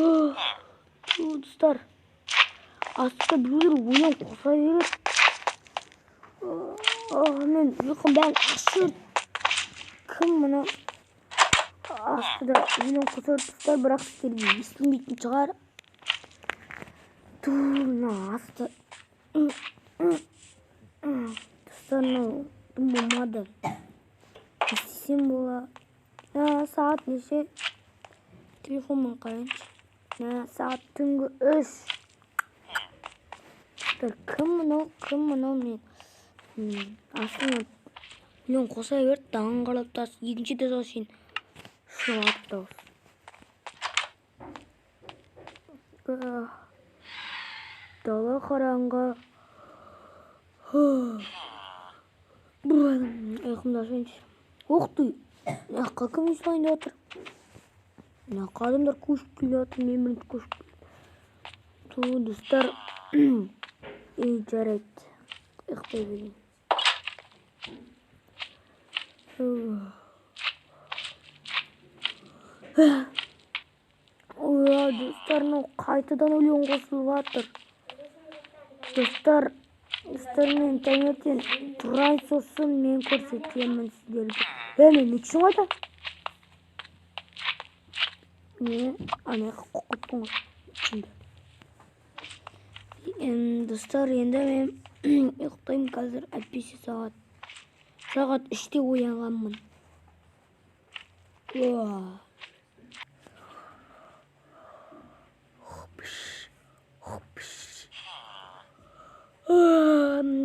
Достар, астында біреулер өлең қоса береді. Мен ұйқым бәрін ашып. Кім мына астыда өлең қоса береді, достар, бірақ сіздерге естілмейтін шығар. Ту, мына асты. Достар, мынау дым болмады. Не істесем болады? Сағат неше? Телефонмен қарайыншы. Сағат түнгі 3. Достар, кім мынау? Кім мынау? Мен астына өлең қоса берді, даңғырлап тас, екінші этажға шейін шығады дауыс. Дала қараңғы. Ұйқымды ашайыншы. Ух ты! Мына жаққа кім үй салайын деп жатыр? Мына жаққа адамдар көшіп келе жатыр, мен бірінші көшіп келдім. Ту, достар. Ей, жарайды. Ұйықтай берейін. Ой, достар, мынау қайтадан өлең қосылып жатыр. Достар, достар, мен таңертең тұрайын, сосын мен көрсетемін сіздерге. Мен мечім қайда? Не, ана жаққа қойып қойыппын ғой. Мечімді. Достар, енді мен ұйықтаймын қазір, әйтпесе сағат 3-те оянғанмын. Уа.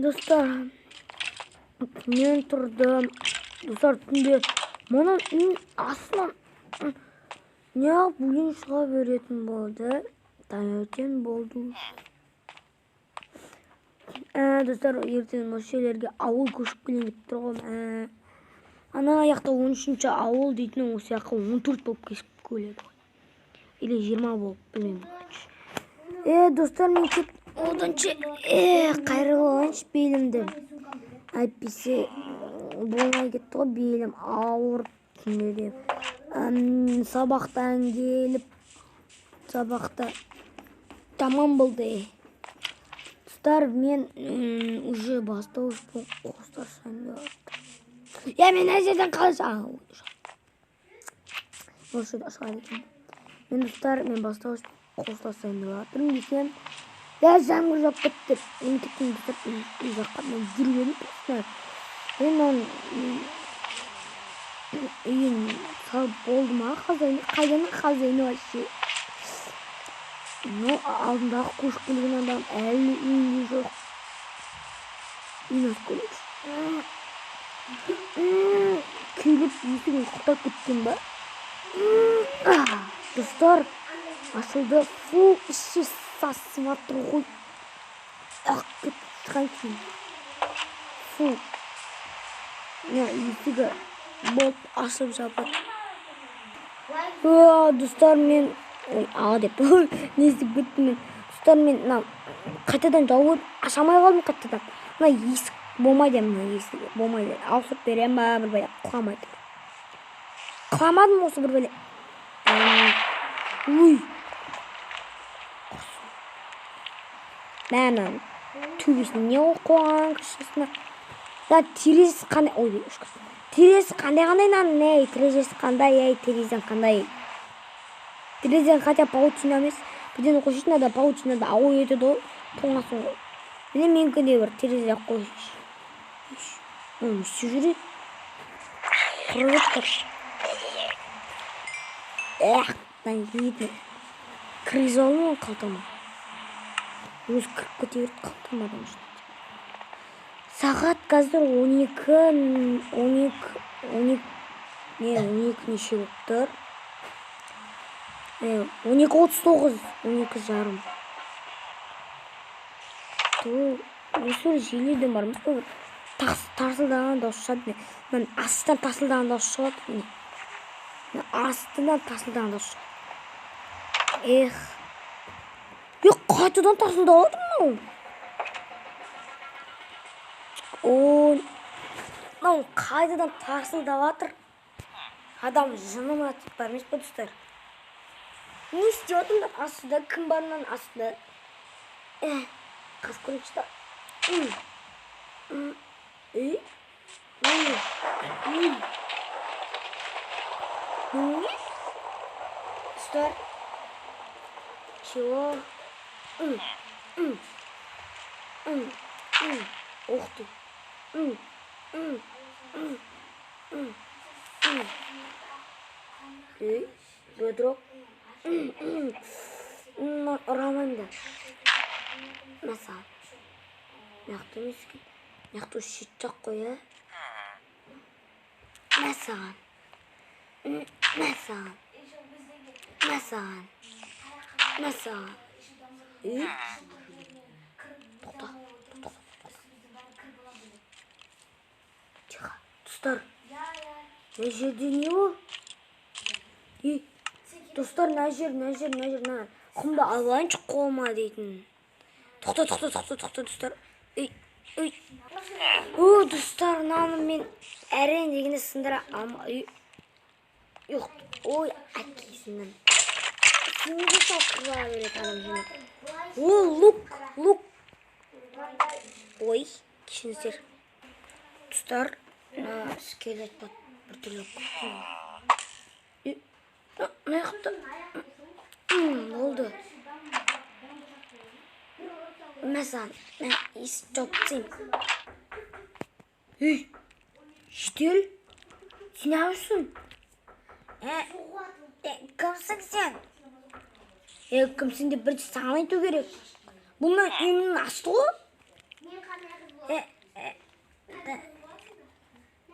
Достар, мен тұрдым. Достар, түнде мұның үйдің астынан неғып өлең шыға беретін болды. Таңертең болды. Достар, ертең осы жерлерге ауыл көшіп келейін деп тұр ғой. Ана жақта он үшінші ауыл дейтін, осы жаққа 14 болып кешіп келеді ғой. Или 20 болып, білмеймін, короче. Достар, мен кет оданша, қайырып алайыншы белімді. Әйтпесе болмай кетті ғой, белім ауырып түнде де. Сабақтан келіп, сабақта тамам болды. Достар, мен уже бастауыш қоштасайын деп жатырмын. Я, мен мына жерден қалай осы жерде шығады екен. Мен, достар, мен бастауыш қоштасайын деп жатырмын десем, я, жаңбыр жауып кетті. Мен кеттім, достар, үй жаққа мен жүріп едім, просто. Мен оның үйін салып болды ма, хозяин, қайдан хозяин вообще? Ну, алдындағы көшіп келген адам әлі үйінде жоқ. Үйін ашып көрейікші. Келіп есігін құлыптап кеткен ба? Достар, ашылды. Фу, іші сасып жатыр ғой. Ақ кетіп шығайын кейін. Фу. Мына есігі болып ашылып жабылды. Достар, мен ой, а деп не істеп кеттім мен. Достар, мен мына қайтадан жауып аша алмай қалдым қайтадан. Мына есік болмайды, мына есік болмайды. Ауыстырып беремін ба, бір бәле құламайды. Құламадым осы бір бәле. Ой. Мә, мына төбесіне не қойып қойған крышасына. Да, терезесі қандай? Ой, ұшқыр. Терезесі қандай қандай мынаның, ей, терезесі қандай, ей, терезең қандай? Терезең хотя паутина емес. Бірдеңе қойсайшы, мынада паутинада ауыр етеді ғой, тоңасың ғой. Міне менікі де бір терезе қойсайшы. Мынау не істеп жүр еді? Құрып тұр. Эх, мына етін кіргізіп алдым ғой қалтама. Өзі кіріп кете берді қалтама адам ішіне. Сағат қазір он екі, он екі, он екі, не, он екі неше болып тұр? Он екі отыз тоғыз, он екі жарым. Ту, осы бір желеден бар емес пе бір тарсылдаған дауыс шығады. Мына астынан тарсылдаған дауыс шығады. Міне. Мына астынан тарсылдаған дауыс шығады. Эх. Е, қайтадан тарсылдап отыр мынау. О, мынау қайтадан тарсылдап жатыр. Адам жыныма тиіп бар емес пе, достар? Не істеп жатырмын астында? Кім бар мынаның астында? Қазып көрейікші да. Ей, ой, не, достар, чего? Ух ты. Ей, бедрок. Ұра алмаймын да. Мәссаған, мына жақта емес екен, мына жақта уже шет жақ қой. Иә, мәссаған, мәссаған, мәссаған, мәссаған. Ей, тоқта, тоқта, тоқта, тихо, достар. Мына жерде не ол? Ей, достар, мына жер, мына жер, мына жер, мына құмды алып алайыншы қолыма дейтін. Тоқта, тоқта, тоқта, тоқта, достар. Ей, ей, о, достар, мынаны мен әрең дегенде сындыра алмай. Жоқ, ой, әкесінің. Сен неге сол қырыла береді адам сені? О, лук, лук. Ой, кешіріңіздер, достар. Мына скелет біртүрлі. Мына жақта болды. Мәссаған, мен есік жауып тастайын. Ей, житель, сен не жүрсің? Е, кімсің сен? Е, кімсің деп бірінші саған айту керек. Бұл менің үйімнің асты ғой. Е, е,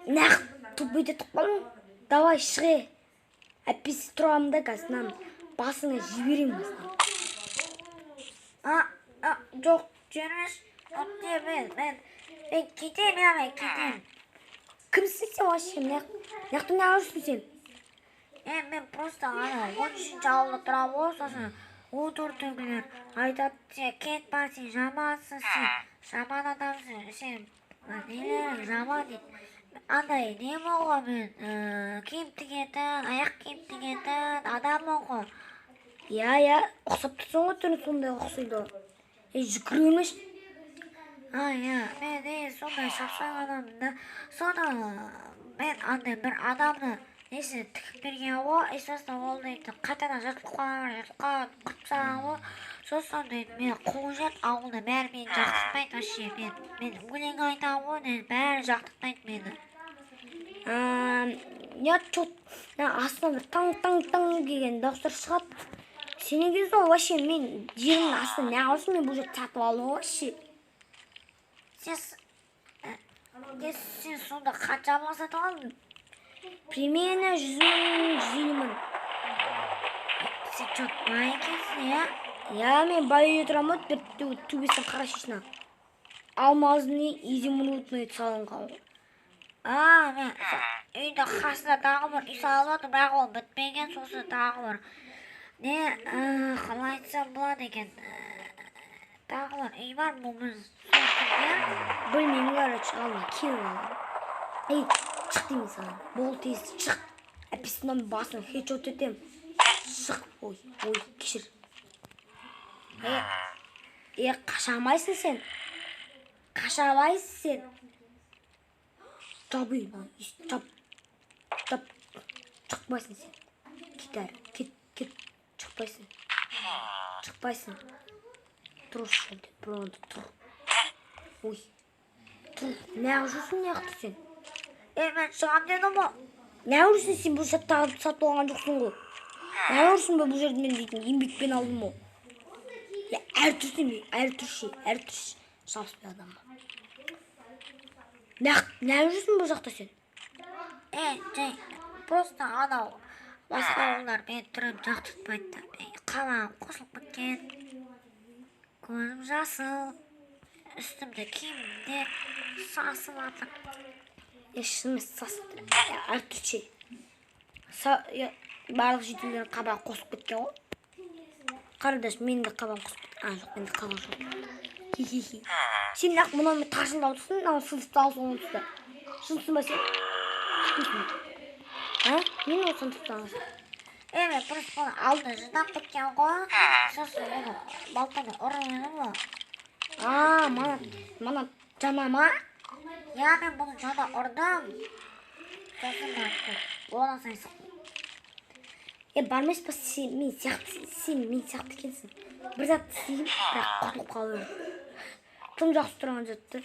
Нақ тупить етіп қалдың. Давай, шық, е. Әйтпесе тұрамын да, қазір мынаны басыңа жіберемін осыны. А, а, жоқ, жүрмеш. Өтте, мен кетемін, иә, мен кетемін. Кімсің сен вообще? Мына жақта не жүрсің сен? Е, мен просто ана 13-ауылда тұрамын ғой, сосын 14-тегілер айтады: «Сен кет, бар, сен жамансың, сен жаман адамсың, сен нелерің жаман», — дейді. Андай немін ғой мен, киім тігетін, аяқ киім тігетін адаммын ғой. Иә, ұқсап тұрсың ғой, түрің сондай ұқсайды. Ей, жүгіре бермеші. А, иә, мен не сондай шапшаң адаммын да. Соны мен андай бір адамды несін тігіп берген ғой, и сосын ол дейтін қайтадан жыртылып қалған, жыртылып қалған, қырып тастаған ғой. Сосын дейтін мені қуып жіберді. Ауылда бәрі мені жақтыртпайды вообще. Мен өлең айтамын ғой, не, бәрі жақтыртпайды мені. Я че астынан бір таң таң таң деген дауыстар шығады. Сен екенсің ғой вообще. Мен жерімнің астына не қылсын? Мен бұл жерді сатып алдым ғой вообще. Сен не, сен сонда қаншаға сатып алдың? Примерно 100 000, 150 000. Сен че бай екенсің, иә? Иә, мен бай үйде тұрамын ғой. Бір төбесін қарашы, мына алмазный, изумрудный салынған ғой. А, мен үйдің қасында тағы бір үй салып жатыр, бірақ ол бітпеген. Сосын тағы бір не, қалай айтсам болады екен, тағы бір үй бар, бұл біз сол кімде? Білмеймін, короче, алма келіп алған. Ей, шық деймін саған, бол, тез шық, әйтпесе мынаның басын хедшот етемін. Шық. Ой, ой, кешір. Е, е, қаша алмайсың сен, қаша алмайсың сен. Жап үй, мына есікті жап, жап. Шықпайсың сен, кет әрі, кет, кет. Шықпайсың, шықпайсың. Тұр осы жерде, бір орында тұр. Ой, тұр. Неғып жүрсің мына жақта сен? Е, мен шығамын дедім ғой. Неғып жүрсің сен? Бұл жерді алып сатып алған жоқсың ғой. Неғып жүрсің бе? Бұл жерді мен дейтін еңбекпен алдым ғой. Е, әрі тұрсың, әрі тұршы, әрі тұршы. Жабыспай адамға. Неғып жүрсің бұл жақта сен? Е, жай просто анау басқа ауылдар менің түрім жақтыртпайды да. Мен қабағым қосылып кеткен, көзім жасыл, үстімде киімім де сасып жатыр. Е, шынымен сасып тұр. Е, әрі тұршы. Е, барлық жительдердің қабағы қосылып кеткен ғой. Қарадаш, менің де қабағым қосылып кеткен. А, жоқ, менде қабақ жоқ. Хи хи хи. Сен нақ мынаумен таршындап отырсың, мынау сындықты алсың онсыз да. Шынсың ба сен? Кімсің? А? Мен ол сандықты аласың. Мен просто бұны алдына жинап кеткен ғой. Сосын оны балтамен ұрып едім ғой. А, мана жана ма? Иә, мен бұны жана ұрдым. Сосын барып одан сайын сықтым. Бар емес па, сен мен сияқты, сен мен сияқты екенсің. Бір зат істеймін, бірақ құтылып қала беремін. Тым жақсы тұрған затты.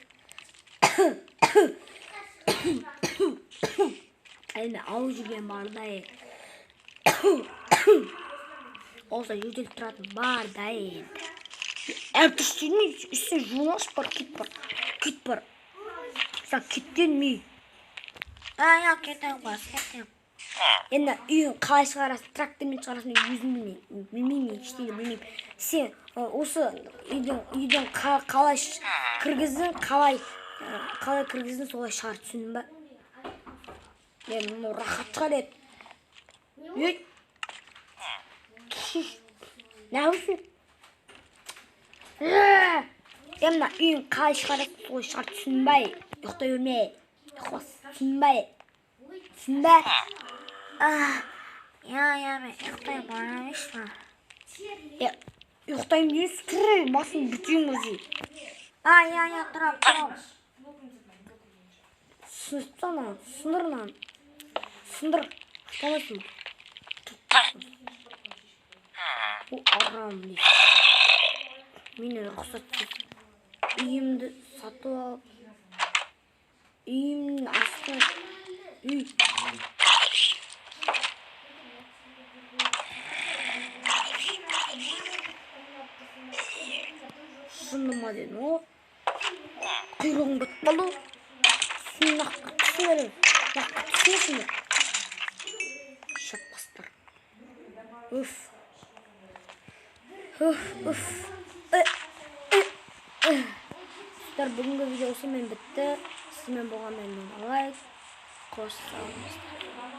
Енді ауып жүрген бар да, е. Олса жөтеліп тұратын бар да енді. Әртүстен үстіне жуыншы бар, кет бар. Кет бар. Сен кеттен ми. А, иә, кетемін, бас, кетемін. Енді үйін қалай шығарасың, трактормен шығарасың, мен өзім білмеймін. Білмеймін, мен ештеңе білмеймін. Сен осы үйден қалай кіргіздің, қалай кіргіздің, солай шығар, түсіндің ба? Мен мынау рахат шығар еді. Ей! Не қылсың? Е, мына үйін қалай шығарасың, солай шығар, түсіндің ба? Ұйықтай берме. Ұйықтас, түсіндің ба? Түсіндің ба? Иә, иә, мен ұйықтай барамын. Е, ұйықтаймын дейсің, тұр, басын бүтейін өзі. А, иә, иә, тұрам, тұрам. Сындыр мынаны, сындыр мынаны. Сындыр. Ұстамайсың. О, арам дейді. Менен рұқсатсыз үйімді сатып алып, үйімнің астына үй. Шынды ма дедім, о? Құйрығың бітіп қалды. Сен нақты түсіңдер. Нақты түсінесіңдер. Шаппастар. Уф. Уф, уф. Достар, бүгінгі видео осымен бітті. Сізбен болған мен лайк қосыңыздар.